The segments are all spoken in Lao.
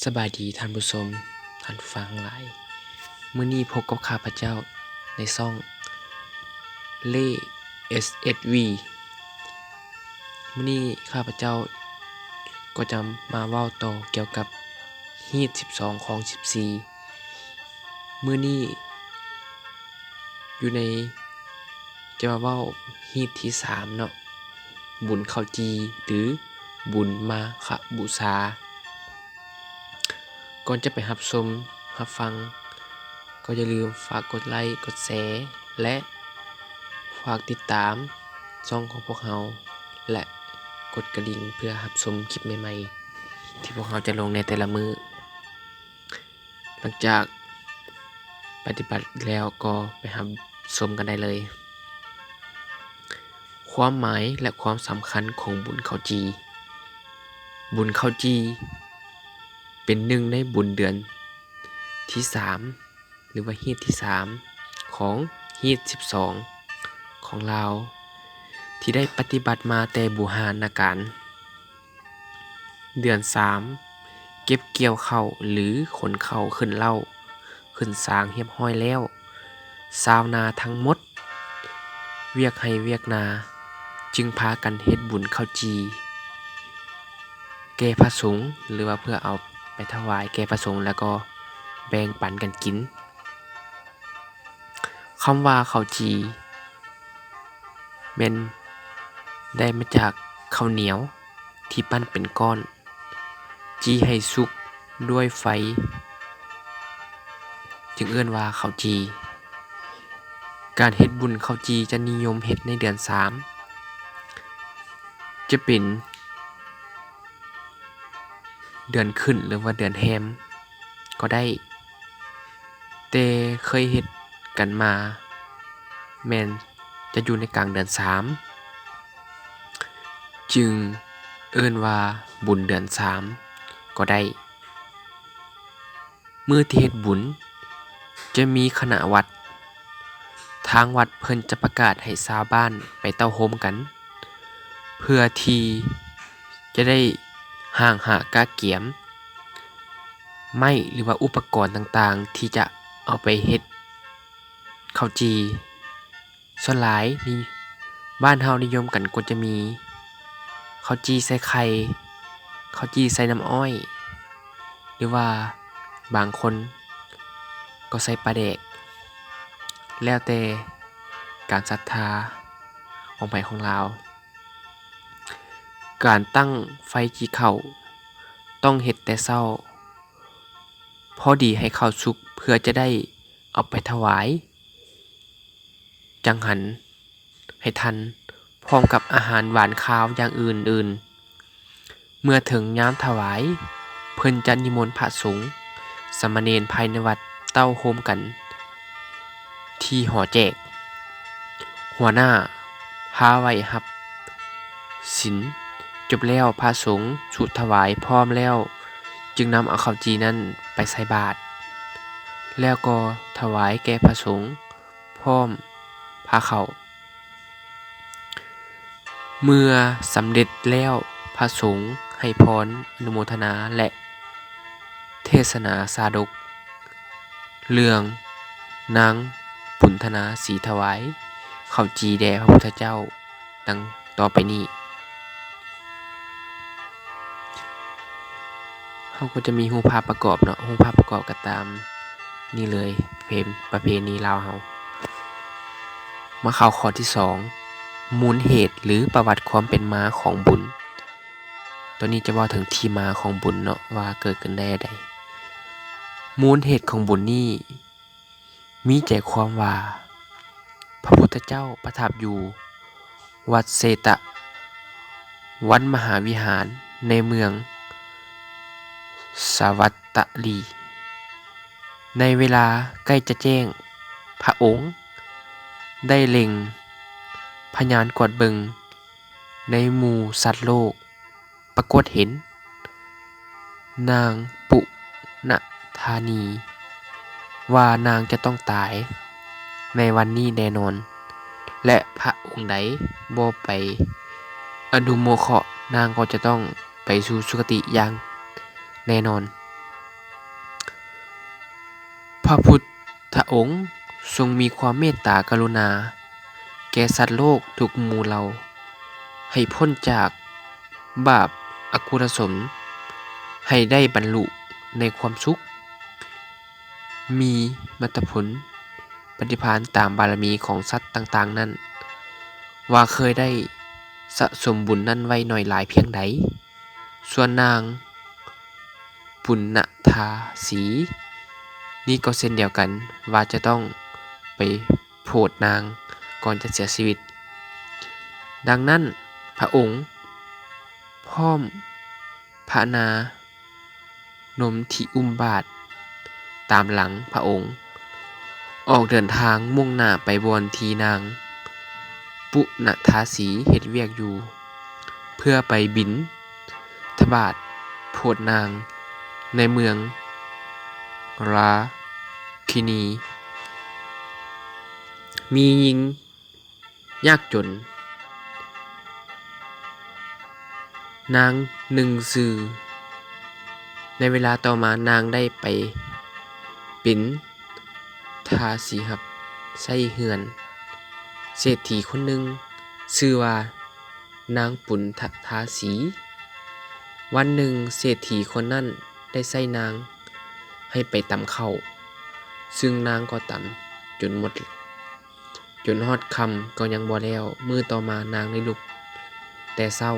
ສະບາຍດີທ່ານຜູ້ຊົມ, ທ່ານຜູ້ຟັງທັງຫຼາຍ. ມື້ນີ້ພົບກັບຂ້າພະເຈົ້າໃນຊ່ອງເລ່ ເອສເອສວີ. ມື້ນີ້ຂ້າພະເຈົ້າກໍຈະມາເວົ້າຕໍ່ກ່ຽວກັບຮີດສິບສອງ ຂອງສິບສີ່. ມື້ນີ້ຢູ່ໃນ ຈະມາເວົ້າຮີດທີສາມເນາະ, ບຸນເຂົ້າຈີ່ ຫຼື ບຸນມາຄະບູຊາ. ກ່ອນຈະໄປຮັບຊົມຮັບຟັງ, ກໍຢ່າລືມຝາກກົດໄລ, ກົດແຊ ແລະ ຝາກຕິດຕາມຊ່ອງຂອງພວກເຮົາ ແລະ ກົດກະດິ່ງເພື່ອຮັບຊົມຄລິບໃໝ່ໆ ທີ່ພວກເຮົາຈະລົງໃນແຕ່ລະມື້. ຫຼັງຈາກປະຕິບັດແລ້ວກໍໄປຮັບຊົມກັນໄດ້ເລີຍ. ຄວາມໝາຍ ແລະ ຄວາມສຳຄັນຂອງບຸນເຂົ້າຈີ່. ບຸນເຂົ້າຈີ່ເປັນໜຶ່ງໃນບຸນເດືອນທີສາມ ຫຼືວ່າຮີດທີສາມ ຂອງຮີດສິບສອງຂອງລາວ ທີ່ໄດ້ປະຕິບັດມາແຕ່ບູຮານນະການ. ເດືອນສາມ ເກັບກ່ຽວເຂົ້າ ຫຼື ຂົນເຂົ້າຂຶ້ນເລົ້າ ຂຶ້ນສາງຮຽບຮ້ອຍແລ້ວ, ຊາວນາທັງໝົດ ວຽກໄຮ່ວຽກນາ ຈຶ່ງພາກັນເຮັດບຸນເຂົ້າຈີ່ແກ່ພະສົງ ຫຼືວ່າເພື່ອເອົາໄປຖວາຍແກ່ພະສົງ ແລ້ວກໍແບ່ງປັນກັນກິນ. ຄຳວ່າເຂົ້າຈີ່ ແມ່ນໄດ້ມາຈາກເຂົ້າໜຽວທີ່ປັ້ນເປັນກ້ອນ ຈີ່ໃຫ້ສຸກດ້ວຍໄຟ ຈຶ່ງເອີ້ນວ່າເຂົ້າຈີ່. ການເຮັດບຸນເຂົ້າຈີ່ຈະນິຍົມເຮັດໃນເດືອນສາມ ຈະເປັນເດືອນຂຶ້ນ ຫຼືວ່າເດືອນແຮມກໍໄດ້. ແຕ່ເຄີຍເຮັດກັນມາແມ່ນຈະຢູ່ໃນກາງເດືອນສາມ ຈຶ່ງເອີ້ນວ່າບຸນເດືອນສາມກໍໄດ້. ມື້ທີ່ເຮັດບຸນຈະມີຄະນະວັດ, ທາງວັດເພິ່ນຈະປະກາດໃຫ້ຊາວບ້ານໄປເຕົ້າໂຮມກັນ ເພື່ອທີ່ຈະໄດ້ຫ້າງຫາກະກຽມ ໄມ້ ຫຼືວ່າອຸປະກອນຕ່າງໆ ທີ່ຈະເອົາໄປເຮັດເຂົ້າຈີ່. ສ່ວນຫຼາຍນີ້ ບ້ານເຮົານິຍົມກັນກໍຈະມີເຂົ້າຈີ່ໃສ່ໄຂ່, ເຂົ້າຈີ່ໃສ່ນ້ຳອ້ອຍ ຫຼືວ່າບາງຄົນກໍໃສ່ປາແດກ ແລ້ວແຕ່ການສັດທາຂອງໃຜຂອງລາວ. ການຕັ້ງໄຟຈີ່ເຂົ້າຕ້ອງເຮັດແຕ່ເຊົ້າ ພໍດີໃຫ້ເຂົ້າສຸກ ເພື່ອຈະໄດ້ເອົາໄປຖວາຍຈັງຫັນໃຫ້ທ່ານ ພ້ອມກັບອາຫານຫວານຄາວຢ່າງອື່ນໆ. ເມື່ອເຖິງຍາມຖວາຍ ເພິ່ນຈະນິມົນພະສົງ, ສາມະເນນພາຍໃນວັດເຕົ້າໂຮມກັນທີ່ຫໍແຈກ. ຫົວໜ້າພາໄຫວ້ຮັບສິນ. ຈົບແລ້ວ ພະສົງສຸດຖວາຍພ້ອມແລ້ວ ຈຶ່ງນຳເອົາເຂົ້າຈີ່ນັ້ນໄປໃສ່ບາດ ແລ້ວກໍຖວາຍແກ່ພະສົງ ພ້ອມພາເຂົ້າ. ເມື່ອສຳເລັດແລ້ວ ພະສົງໃຫ້ພອນ, ອະນຸໂມທະນາ ແລະ ເທດສະໜາຊາດົກ ເລື່ອງນາງປຸນທະນາສີຖວາຍເຂົ້າຈີ່ແດ່ພະພຸດທະເຈົ້າ ດັ່ງຕໍ່ໄປນີ້. ເຮົາກໍຈະມີຮູບພາບປະກອບເນາະ, ຮູບພາບປະກອບກໍຕາມນີ້ເລີຍ, ເພນ ປະເພນີລາວເຮົາ. ມາເຂົ້າຂໍ້ທີສອງ ມູນເຫດ ຫຼື ປະຫວັດຄວາມເປັນມາຂອງບຸນ. ໂຕນີ້ຈະເວົ້າເຖິງທີ່ມາຂອງບຸນເນາະ ວ່າເກີດຂຶ້ນໄດ້ໃດ. ມູນເຫດຂອງບຸນນີ້ ມີໃຈຄວາມວ່າ ພະພຸດທະເຈົ້າປະທັບຢູ່ວັດເຊຕະວັນມະຫາວິຫານ ໃນເມືອງສາວັດຕະລີ. ໃນເວລາໃກ້ຈະແຈ້ງ ພະອົງໄດ້ເລັງພະຍານກວດເບິ່ງໃນໝູ່ສັດໂລກ ປາກົດເຫັນນາງປຸນະທານີ ວ່ານາງຈະຕ້ອງຕາຍໃນວັນນີ້ແນ່ນອນ ແລະ ພະອົງໃດບໍ່ໄປອະນຸໂມເຄາະ ນາງກໍຈະຕ້ອງໄປສູ່ສຸຄະຕິຢ່າງແນ່ນອນ. ພະພຸດທະອົງຊົງມີຄວາມເມດຕາກະລຸນາແກ່ສັດໂລກທຸກໝູ່ເຫຼົ່າ ໃຫ້ພົ້ນຈາກບາບອະກຸສະສົນ, ໃຫ້ໄດ້ບັນລຸໃນຄວາມສຸກ, ມີມັດທະຜົນປະຕິພານຕາມບາລະມີຂອງສັດຕ່າງໆນັ້ນ, ວ່າເຄີຍໄດ້ສະສົມບຸນນັ້ນໄວ້ໜ້ອຍຫຼາຍພຽງໃດ. ສ່ວນນາງ ປຸນນະທາສີນີ້ກໍເຊັ່ນດຽວກັນ ວ່າຈະຕ້ອງໄປໂຜດນາງກ່ອນຈະເສຍຊີວິດ. ດັ່ງນັ້ນ, ພະອົງພ້ອມພະນານົມທີ່ອຸ້ມບາດຕາມຫຼັງພະອົງ ອອກເດີນທາງມຸ່ງໜ້າໄປບ່ອນທີ່ນາງປຸນນະທາສີເຮັດວຽກຢູ່ ເພື່ອໄປບິນທະບາດໂຜດນາງໃນເມືອງລາຄິນີ ມີຍິງຍາກຈົນ ນາງໜຶ່ງຊື່. ໃນເວລາຕໍ່ມານາງໄດ້ໄປເປັນ ທາສີຮັບໃຊ້ເຮືອນເສດຖີຄົນໜຶ່ງ ຊື່ວ່ານາງປຸນທະທາສີ. ວັນໜຶ່ງເສດຖີຄົນນັ້ນໄດ້ໃຊ້ນາງໃຫ້ໄປຕຳເຂົ້າ, ຊຶ່ງນາງກໍຕຳຈົນໝົດ, ຈົນຮອດຄ່ຳກໍຍັງບໍ່ແລ້ວ. ມື້ຕໍ່ມານາງໄດ້ລຸກແຕ່ເຊົ້າ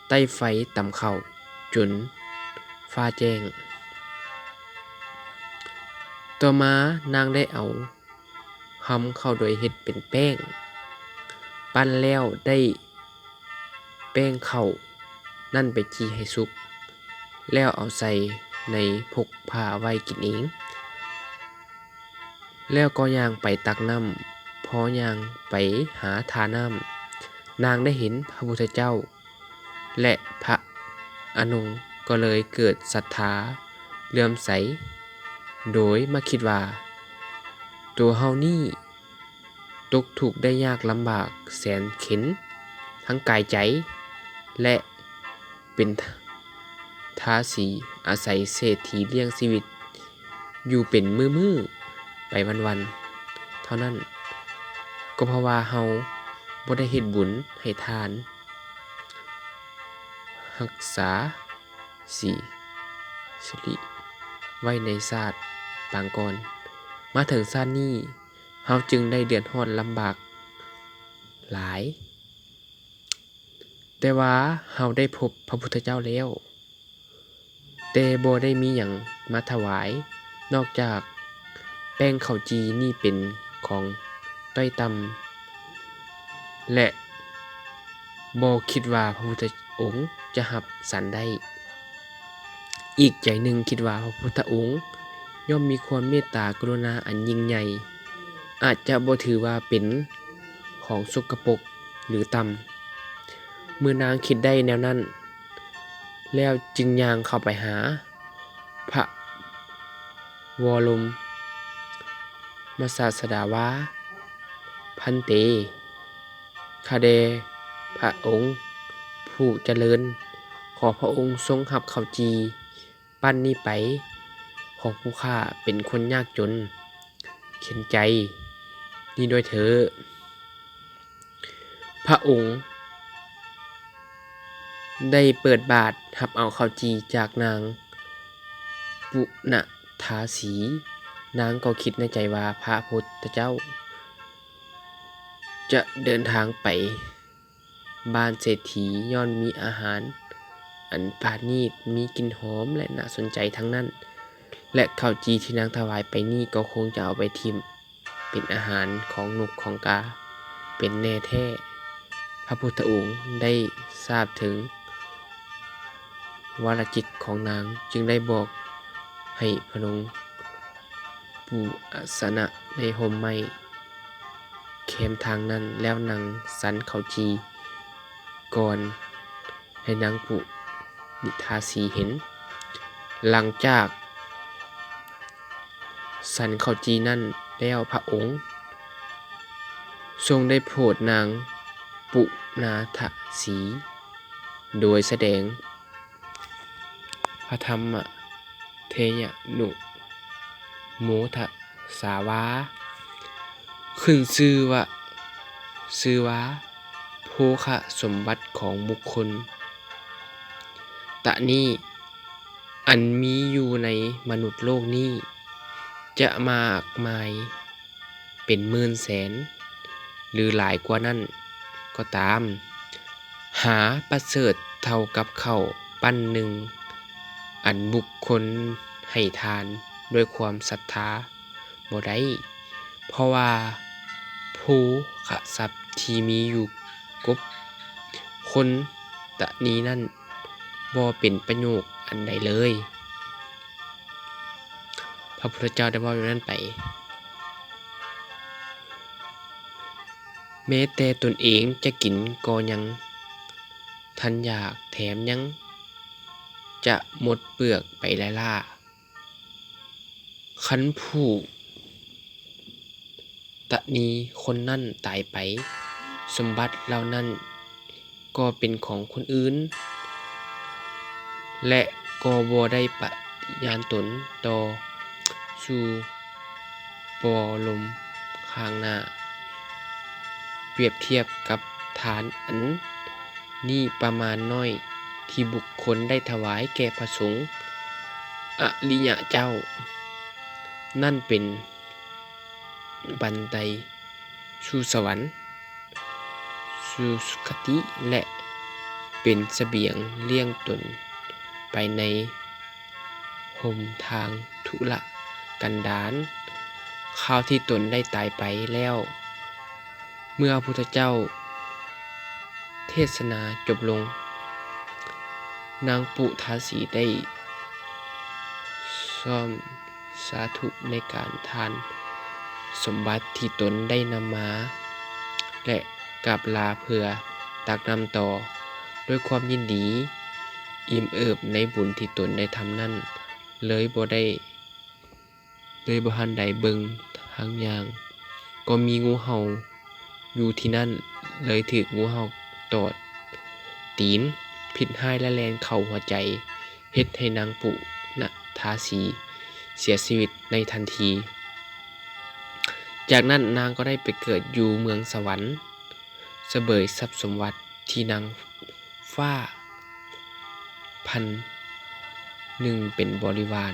ໄຕ້ໄຟຕຳເຂົ້າຈົນຟ້າແຈ້ງ. ຕໍ່ມານາງໄດ້ເອົາຮຳເຂົ້າໂດຍເຮັດເປັນແປ້ງ, ປັ້ນແລ້ວໄດ້ແປ້ງເຂົ້ານັ້ນໄປຈີ່ໃຫ້ສຸກ, ແລ້ວເອົາໃສ່ໃນພົກຜ້າໄວ້ກິນເອງ. ແລ້ວກໍຍ່າງໄປຕັກນ້ຳ. ພໍຍ່າງໄປຫາທ່ານ້ຳ, ນາງໄດ້ເຫັນພະພຸດທະເຈົ້າ ແລະ ພະອານົງ, ກໍເລີຍເກີດສັດທາເຫຼື້ອມໃສ, ໂດຍມາຄິດວ່າ ຕົວເຮົານີ້ຕົກທຸກໄດ້ຍາກລຳບາກແສນເຂັນ ທັງກາຍໃຈ ແລະ ເປັນທາສີອາໄສເສດຖີລ້ຽງຊີວິດຢູ່ເປັນມື້ໆໄປວັນໆເທົ່ານັ້ນ, ກໍເພາະວ່າເຮົາບໍ່ໄດ້ເຮັດບຸນໃຫ້ທານ ຮັກສາສີສິລິໄວ້ໃນຊາດປາງກ່ອນ. ມາເຖິງຊາດນີ້ ເຮົາຈຶ່ງໄດ້ເດືອດຮ້ອນລຳບາກຫຼາຍ. ແຕ່ວ່າເຮົາໄດ້ພົບພະພຸດທະເຈົ້າແລ້ວ, ແຕ່ບໍ່ໄດ້ມີຫຍັງມາຖວາຍ ນອກຈາກແປ້ງເຂົ້າຈີ່ນີ້ເປັນຂອງຕ້ອຍຕ່ຳ ແລະ ບໍ່ຄິດວ່າພະພຸດທະອົງຈະຮັບສັນໄດ້. ອີກໃຈໜຶ່ງຄິດວ່າພະພຸດທະອົງຍ່ອມມີຄວາມເມດຕາກະລຸນາອັນຍິ່ງໃຫຍ່, ອາດຈະບໍ່ຖືວ່າເປັນຂອງສົກກະປົກ ຫຼື ຕ່ຳ. ເມື່ອນາງຄິດໄດ້ແນວນັ້ນແລ້ວ, ຈຶ່ງຍ່າງເຂົ້າໄປຫາພະວໍລົມມະສາສະດາວ່າ, ພັນເຕ, ຂ້າແດ່ພະອົງຜູ້ຈະເລີນ, ຂໍພະອົງຊົງຮັບເຂົ້າຈີ່ ປັ້ນນີ້ໄປຂອງຜູ້ຂ້າເປັນຄົນຍາກຈົນເຂັນໃຈນີ້ດ້ວຍເທີ້. ພະອົງໄດ້ເປີດບາດຮັບເອົາເຂົ້າຈີ່ຈາກນາງປຸນະທາສີ. ນາງກໍຄິດໃນໃຈວ່າ ພະພຸດທະເຈົ້າຈະເດີນທາງໄປ ບ້ານເສດຖີ ຍ້ອນມີອາຫານອັນປານີດ, ມີກິ່ນຫອມ ແລະ ໜ້າສົນໃຈທັງນັ້ນ, ແລະ ເຂົ້າຈີ່ທີ່ນາງຖວາຍໄປນີ້ກໍຄົງຈະເອົາໄປຖິ້ມເປັນອາຫານຂອງນົກຂອງກາເປັນແນ່ແທ້. ພະພຸດທະອົງໄດ້ຊາບເຖິງວາລະຈິດຂອງນາງ, ຈຶ່ງໄດ້ບອກໃຫ້ພະນົງປູອາສະນະໃນຮົ່ມໄມ້ ແຄມທາງນັ້ນ ແລ້ວນັ່ງສັນເຂົ້າຈີ່ກ່ອນໃຫ້ນາງປຸນະທາສີເຫັນ. ຫຼັງຈາກສັນເຂົ້າຈີ່ນັ້ນແລ້ວ, ພະອົງຊົງໄດ້ໂຜດນາງປຸນະທາສີ ໂດຍສະແດງ ພະທຳມະ ເທຍະນຸໂມທະສາວາ ຂຶ້ນຊື່ວ່າ ຊື່ວ່າໂພຄະສົມບັດຂອງບຸກຄົນຕະນີ້ ອັນມີຢູ່ໃນມະນຸດໂລກນີ້ ຈະມາກມາຍ ເປັນໝື່ນແສນ ຫຼື ຫຼາຍກວ່ານັ້ນກໍຕາມ, ຫາປະເສີດເທົ່າກັບເຂົ້າປັ້ນໜຶ່ງ ອັນບຸກຄົນໃຫ້ທານດ້ວຍຄວາມສັດທາບໍ່ໄດ້, ເພາະວ່າໂພຄະຊັບທີ່ມີຢູ່ກົບຄົນຕະນີນັ້ນ ບໍ່ເປັນປະໂຫຍດອັນໃດເລີຍ. ພະພຸດທະເຈົ້າໄດ້ເວົ້າຢ່າງນັ້ນໄປ, ແມ້ແຕ່ຕົນເອງຈະກິນກໍຍັງທັນຢາກ, ແຖມຍັງຈະໝົດເປືອກໄປລ້າໆ. ຄັນຜູ້ຕະນີຄົນນັ້ນຕາຍໄປ, ສົມບັດເຫຼົ່ານັ້ນກໍເປັນຂອງຄົນອື່ນ ແລະ ກໍບໍ່ໄດ້ປະຍານຕົນຕໍ່ສູ່ປໍລົມຂ້າງໜ້າ. ປຽບທຽບກັບທານອັນນີ້ປະມານໜ້ອຍ ທີ່ບຸກຄົນໄດ້ຖວາຍແກ່ພະສົງອະລິຍະເຈົ້າ ນັ້ນເປັນບັນໄດສູ່ສະຫວັນ, ສູ່ສຸຄະຕິ ແລະ ເປັນສະບຽງລ້ຽງຕົນໄປໃນຫົນທາງທຸລະກັນດານ. ຄາວທີ່ຕົນໄດ້ຕາຍໄປແລ້ວ, ເມື່ອພະພຸດທະເຈົ້າເທດສະໜາຈົບລົງ, ນາງປຸທາສີໄດ້ຊອມສາທຸໃນການທານສົມບັດທີ່ຕົນໄດ້ນຳມາ ແລະ ກາບລາເພື່ອຕັກນ້ຳຕໍ່ ດ້ວຍຄວາມຍິນດີອີ່ມເອີບໃນບຸນທີ່ຕົນໄດ້ທຳນັ້ນ, ເລີຍບໍ່ໄດ້ ໂດຍບໍ່ທັນໄດ້ເບິ່ງທາງຍ່າງ, ກໍມີງູເຫົ່າຢູ່ທີ່ນັ້ນ, ເລີຍຖືກງູເຫົ່າຕອດຕີນ, ພິດຮ້າຍລາຍແລ່ນເຂົ້າຫົວໃຈ, ເຮັດໃຫ້ນາງປຸນະທາສີເສຍຊີວິດໃນທັນທີ. ຈາກນັ້ນນາງກໍໄດ້ໄປເກີດຢູ່ເມືອງສະຫວັນ, ສະເຫວີຍຊັບສົມບັດທີ່ນາງຟ້າພັນໜຶ່ງເປັນບໍລິວານ,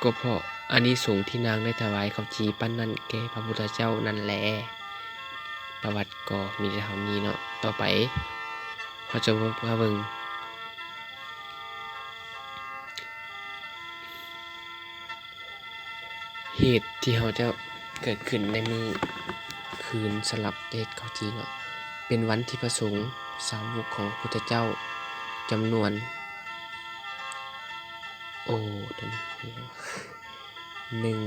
ກໍເພາະອານິສົງທີ່ນາງໄດ້ຖວາຍເຂົ້າຈີ່ປັ້ນນັ້ນແກ່ພະພຸດທະເຈົ້ານັ້ນແລ. ປະຫວັດກໍມີແຕ່ເທົ່ານີ້ເນາະ. ຕໍ່ໄປເຮົາຈະມາເບິ່ງ ເຫດທີ່ເຮົາຈະເກີດຂຶ້ນໃນມື້ຄືນສະຫຼັບເຮັດເຂົ້າຈີ່ເນາະ, ເປັນວັນທີ່ພະສົງສາວົກຂອງພະພຸດທະເຈົ້າຈຳນວນ ໂອ້ ໂຕນີ້ ໜຶ່ງ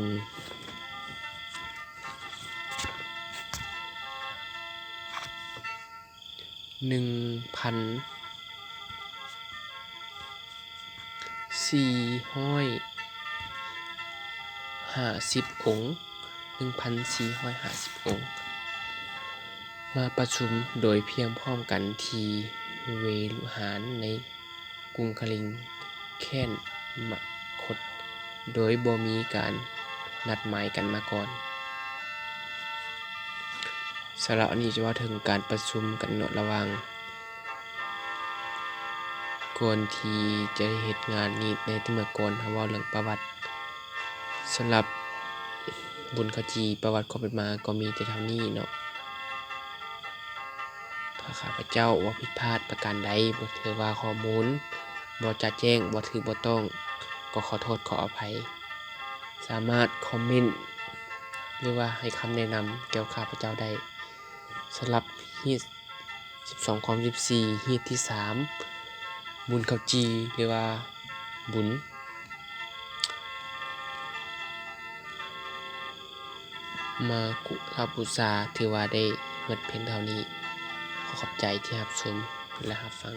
ໜຶ່ງພັນສີ່ຮ້ອຍຫ້າສິບອົງ, ໜຶ່ງພັນສີ່ຮ້ອຍຫ້າສິບອົງ ມາປະຊຸມໂດຍພຽງພ້ອມກັນທີ່ເວລຸຫານໃນ ກຸງຄະລິງ ແຄວ້ນມະຄົດ ໂດຍບໍ່ມີການນັດໝາຍກັນມາກ່ອນ. ສຳລັບອັນນີ້ຈະເວົ້າເຖິງການປະຊຸມກັນເນາະ ລະຫວ່າງ ກ່ອນທີ່ຈະເຮັດງານນີ້ ໃນເມື່ອກ່ອນເຮົາເວົ້າເລື່ອງປະຫວັດ. ສຳລັບບຸນເຂົ້າຈີ່ ປະຫວັດຄວາມເປັນມາກໍມີແຕ່ເທົ່ານີ້ເນາະ. ຖ້າຂ້າພະເຈົ້າເວົ້າຜິດພາດປະການໃດ ຫຼືວ່າຂໍ້ມູນບໍ່ຈະແຈ້ງ, ບໍ່ຖືກບໍ່ຕ້ອງ ກໍຂໍໂທດຂໍອະໄພ. ສາມາດຄອມເມັນ ຫຼືວ່າໃຫ້ຄຳແນະນຳກ່ຽວຂ້າພະເຈົ້າໄດ້. ສຳລັບຮີດສິບສອງຄອມສິບສີ່ ຮີດທີສາມ ບຸນເຂົ້າຈີ່ ຫຼືວ່າບຸນ ມາຄຸລະບູຊາ ຖືວ່າໄດ້ໝົດພຽງເທົ່ານີ້. ຂໍຂອບໃຈທີ່ຮັບຊົມ ແລະ ຮັບຟັງ.